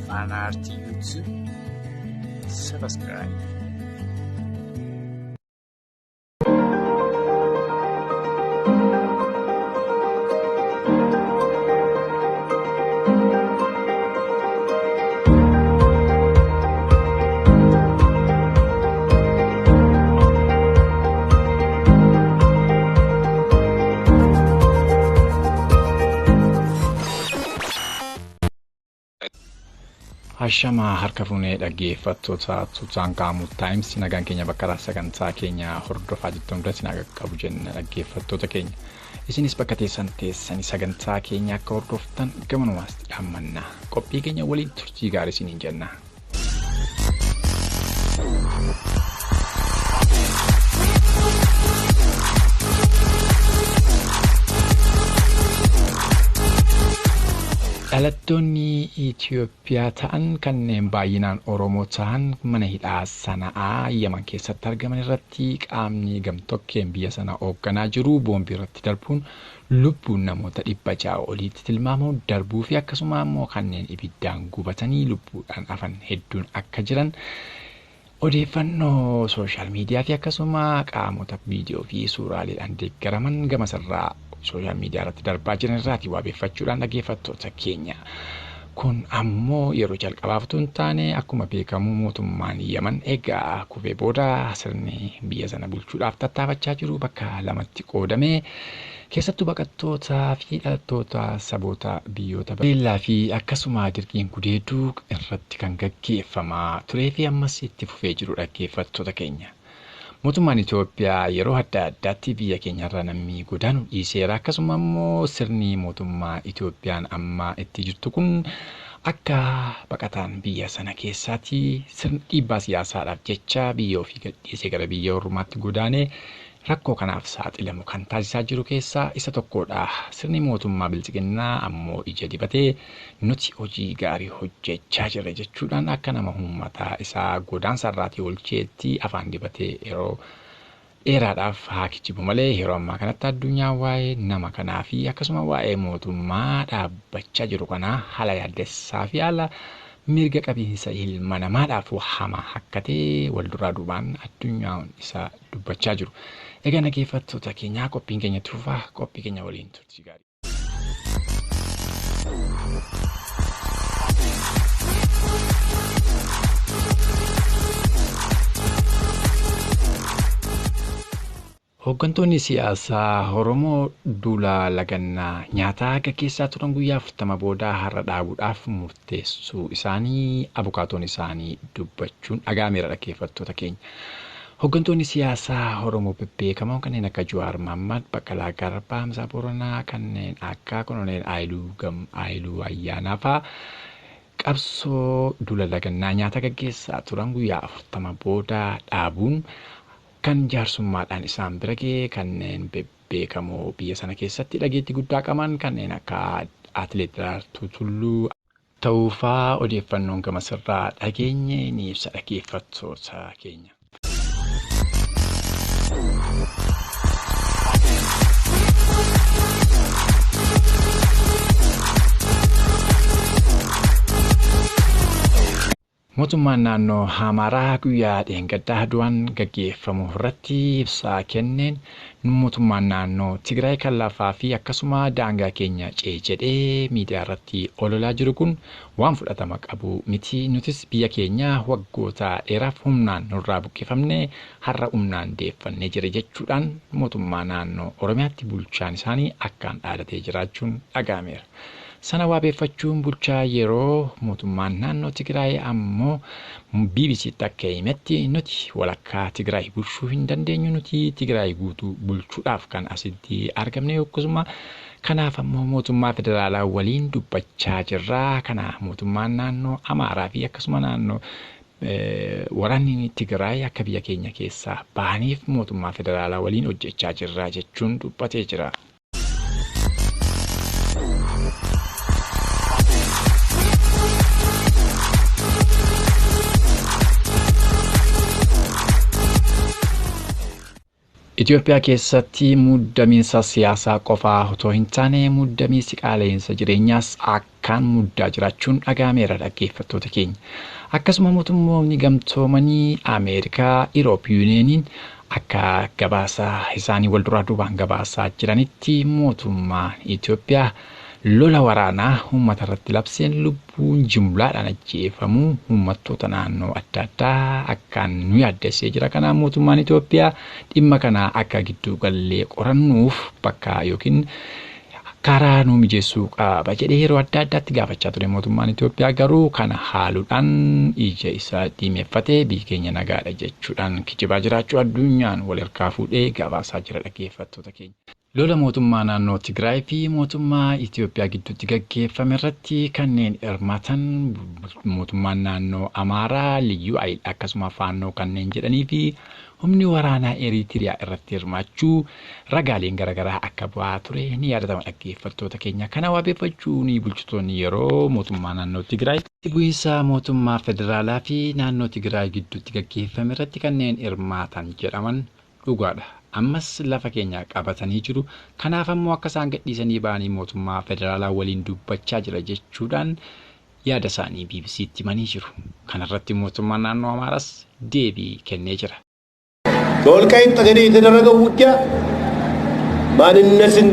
Faanaa Artii YouTube subscribe. Hashamaa harka fuunee dhaggeeffattoota Tutankhamun Times nagaan keenya bakka sagantaa keenya hordofaa jirtan hundatti nagaa qabu jenna dhaggeeffattoota keenya. Isinis bakka teessan teessanii sagantaa keenya akka hordoftan gamanumaas dhaammanna. Qophii keenya waliin turtii gaarii isiniin jenna. Dhalattoonni Itoophiyaa ta'an kanneen baay'inaan Oromoo ta'an mana hidhaa Sana'aa Yaman keessatti argaman irratti qaamni gamtokkeen biyya sana hoogganaa jiru boombii irratti darbuun lubbuun namoota 600 oliitti tilmaamamu darbuu fi akkasuma immoo kanneen ibiddaan gubatanii lubbuudhaan hafan hedduun akka jiran odeeffannoo sooshaal miidiyaa fi akkasuma qaamota viidiyoo fi suuraaleedhaan deeggaraman gama sirraa sooshaal miidiyaa irratti darbaa jiran irraati waabeeffachuudhaan dhaggeeffattoota keenya. Kun ammoo yeroo jalqabaaf otoo hin taane akkuma beekamu mootummaan Yaman egaa kufee booda sirni biyya sana bulchuudhaaf tattaafachaa jiru bakka lamatti qoodamee keessattuu baqattootaa fi dhalattoota saboota biyyoota beellaa fi akkasuma dirqiin gudeeduu irratti kan gaggeeffamaa turee fi ammas itti fufee jiru dhaggeeffattoota keenya. Mootummaan Itoophiyaa yeroo adda addaatti biyya keenyarra namni godaanu dhiiseera. Akkasuma immoo sirni mootummaa Itoophiyaan amma itti jirtu kun akka baqataan biyya sana keessaatti sirni dhiibbaa siyaasaadhaaf jecha biyya ofii gadhiisee gara biyya ormaatti godaanee rakkoo kanaaf saaxilamu kan taasisaa jiru keessaa isa tokkodha. Sirni mootummaa bilchiginnaa ammoo ija dibatee nuti hojii gaarii hojjechaa jirra jechuudhaan akka nama uummataa isaa godaansa irraatii oolcheetti afaan dibatee yeroo dheeraadhaaf haa kijibu malee yeroo ammaa kanatti addunyaan waa'ee nama kanaa fi akkasuma waa'ee mootummaa dhaabbachaa jiru kanaa haala yaaddessaa fi haala mirga qabiinsa ilma namaadhaaf hamaa hakkatee wal duraa duubaan addunyaan isa dubbachaa jiru. Egaa dhaggeeffattoota keenyaa qophiin keenya itti fufaa qophii keenya waliin turtii gaarii. Hooggantoonni siyaasaa Oromoo duula lagannaa nyaataa gaggeessaa turan guyyaa 40 booda har'a dhaabuudhaaf murteessuu isaanii abukaatoon isaanii dubbachuun dhaga'ameera dhaggeeffattoota keenya. Hooggantoonni siyaasaa Oromoo bebbeekamoon kanneen akka Jawaar Mohammad, Baqqalaa Garbaa, Hamzaa Booranaa, kanneen akka Koloneel Haayiluu Ayyaanaa fa'aa qabsoo duula lagannaa nyaataa gaggeessaa turan guyyaa 40 booda dhaabuun kan jaarsummaadhaan isaan bira ga'e kanneen bebbeekamoo biyya sana keessatti dhageettii guddaa qaban kanneen akka Atileet Daraartuu Tulluu ta'uufaa odeeffannoon gama sirraa dhageenye ni ibsa dhaggeeffattoota keenya. Mootummaan naannoo Amaaraa guyyaa dheengaddaa du'aan gaggeeffamu irratti ibsaa kenneen mootummaan naannoo Tigraay kan lafaa fi akkasuma daangaa keenya ce'e jedhee miidiyaa irratti ololaa jiru kun waan fudhatama qabu miti. Nutis biyya keenya waggoota dheeraaf humnaan nurraa buqqifamne har'a humnaan deeffannee jira jechuudhaan mootummaa naannoo Oromiyaatti bulchaan isaanii akkaan dhaadatee jiraachuun dhaga'ameera. Sana waabeeffachuun bulchaa yeroo mootummaan naannoo Tigraay ammoo BBCtti akka himetti nuti walakkaa Tigraay bulchuu hin dandeenyu, nuti Tigraay guutuu bulchuudhaaf kan asitti argamne akkasuma kanaaf ammoo mootummaa federaalaa waliin dubbachaa jirra. Kana mootummaan naannoo Amaaraa fi akkasuma naannoo waraanni Tigraay akka biyya keenya keessaa bahaniif mootummaa federaalaa waliin hojjechaa jirra jechuun dubbatee jira. Itoophiyaa keessatti muddamiinsa siyaasaa qofaa otoo hin taane muddamiinsi qaala'insa jireenyaas akka akkaan muddaa jiraachuun dhaga'ameera dhaggeeffattoota keenya. Akkasuma mootummoonni gamtoomanii Ameerikaa, Iroopi Yuuniyeeniin akka gabaasa isaanii wal duraa duubaan gabaasaa jiranitti mootummaan Itoophiyaa lola waraanaa uummata irratti labseen lubbuun jumlaadhaan ajjeefamuu uummattoota naannoo adda addaa akkaan nu yaaddessee jira. Kanaaf mootummaan Itoophiyaa dhimma kana akka giddu gallee qorannuuf bakka yookiin karaa nu mijeessuu qaba jedhee yeroo adda addaatti gaafachaa ture. Mootummaan Itoophiyaa garuu kana haaluudhaan ija isaa diimeeffatee biyyi keenya nagaadha jechuudhaan kijibaa jiraachuu addunyaan wal harkaa fuudhee gabaasaa jira dhaggeeffattoota keenya. Lola mootummaa naannoo Tigraay fi mootummaa Itoophiyaa gidduutti gaggeeffame irratti kanneen hirmaatan mootummaan naannoo Amaaraa, Liyyuu Hayil akkasuma Faannoo kanneen jedhanii fi humni waraanaa Eritiriyaa irratti hirmaachuu ragaaleen garaagaraa akka bu'aa ture ni yaadatama dhaggeeffattoota keenya. Kana wabeeffachuun bulchitoonni yeroo mootummaa naannoo Tigraay bu'iinsa mootummaa federaalaa fi naannoo Tigraay gidduutti gaggeeffame irratti kanneen hirmaatan jedhaman dhugaadha. Ammas lafa keenya qabatanii jiru. Kanaaf ammoo akka isaan gadhiisanii ba'anii mootummaa federaalaa waliin dubbachaa jira jechuudhaan yaada isaanii BBC'tti himanii jiru. Kanarratti mootummaan naannoo Amaaraas deebii kennee jira. በወልቃይት ጠገዴ የተደረገው ውጊያ ማንነትን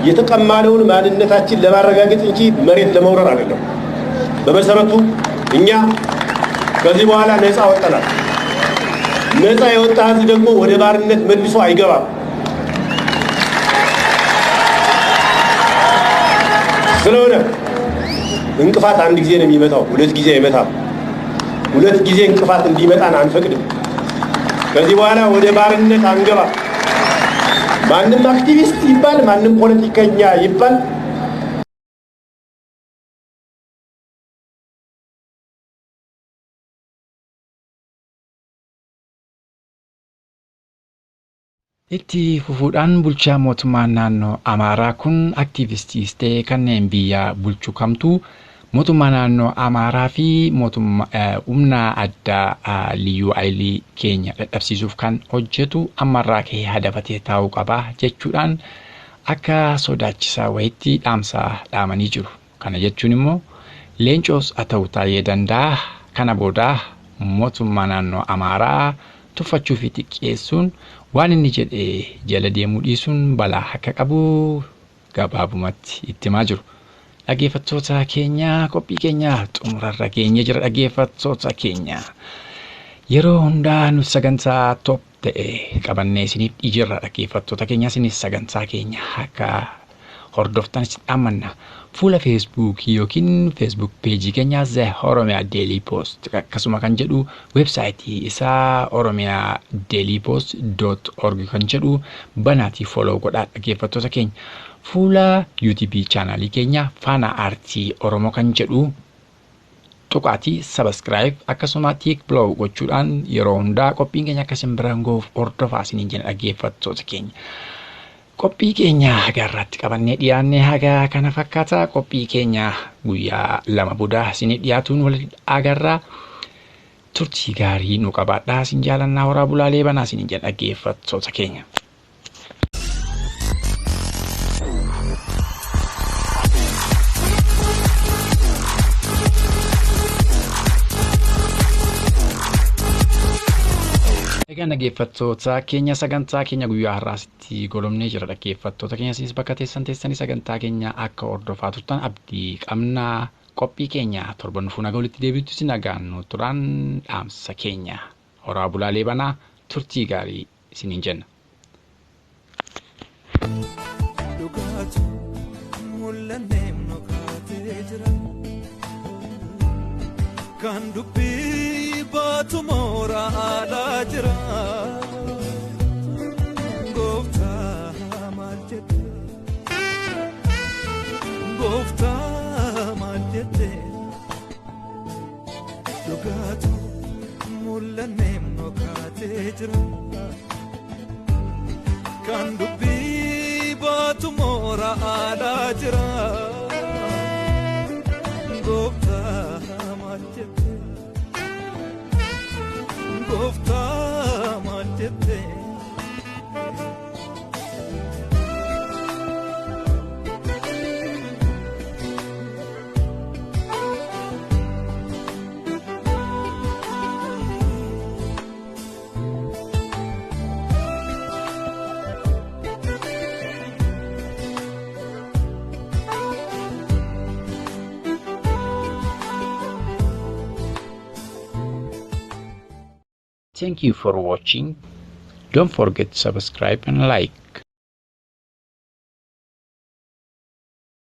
የተቀማነውን ማንነታችን ለማረጋገጥ እንጂ መሬት ለመውረር አይደለም። በመሰረቱ እኛ ከዚህ በኋላ ነፃ ወጥተናል። ነፃ የወጣ ህዝብ ደግሞ ወደ ባርነት መልሶ አይገባም። ስለሆነ እንቅፋት አንድ ጊዜ ነው የሚመጣው፣ ሁለት ጊዜ አይመጣም። ሁለት ጊዜ እንቅፋት እንዲመጣን አንፈቅድም። ከዚህ በኋላ ወደ ባርነት አንገባ። ማንም አክቲቪስት ይባል፣ ማንም ፖለቲከኛ ይባል Itti fufuudhaan bulchaa mootummaa naannoo Amaaraa kun aktiivistiis ta'e kanneen biyya bulchu kamtuu mootummaa naannoo Amaaraa fi mootummaa humna addaa liyyuu hayilii keenya dadhabsiisuuf kan hojjetu ammarraa ka'ee hadafatee taa'uu qaba jechuudhaan akka sodaachisaa wayiitti dhaamsa dhaamanii jiru. Kana jechuun immoo leencoos haa ta'u taa'ee danda'a. Kana booda mootummaa naannoo Amaaraa tuffachuu fi xiqqeessuun waan inni jedhee jala deemuu dhiisuun balaa akka qabu gabaabumatti itti himaa jiru. Dhaggeeffattoota keenya qophii keenya xumurarra geenyee jira dhaggeeffattoota keenya. Yeroo hundaa nu sagantaa top ta'e qabannee isiniif dhiijirra dhaggeeffattoota keenya isinis sagantaa keenya akka hordoftan isin dhaammanna. Fuula Feesbuukii yookiin Feesbuuk peejii keenya The Oromia Daily Post akkasuma kan jedhu weebsaayitii isaa Oromia Daily Post dot org kan jedhu banaatii follow godhaa dhaggeeffattoota keenya. Fuula YouTube chaanaalii keenya Faana Aartii Oromoo kan jedhu tuqaatii subscribe akkasuma tick blow gochuudhaan yeroo hundaa qophiin keenya akka isin biraan gahuuf hordofaa isiniin jenna dhaggeeffattoota keenya. Qophii keenya haga irratti qabannee dhiyaanne haga kana fakkaata. Qophii keenya guyyaa lama booda isinii dhiyaatuun wal agarra. Turtii gaarii nu qabaadhaa. Isin jaalannaa horaa bulaalee banaa isiniin jenna dhaggeeffattoota keenya. Egaa dhaggeeffattoota keenya sagantaa keenya guyyaa har'aatti golomnee jira. Dhaggeeffattoota keenya isinis bakka teessan teessanii sagantaa keenya akka hordofaa turtan abdii qabna. Qophii keenya torban dhufuu nagaa walitti deebi'utti isin nagaan nu turan dhaamsa keenya. Horaa bulaalee banaa turtii gaarii isiniin jenna. Dhugaatu mul'annee nu kaatee jira. Kan dubbii baatu mooraa alaa jira. Gooftaa maal jette? Gooftaa maal jette? Dhugaatu mul'annee nu kaatee jira. Kan dubbii baatu mooraa alaa jira. Gooftaa maal jette? Gooftaa maal jette? Thank you for watching. Don't forget to subscribe and like.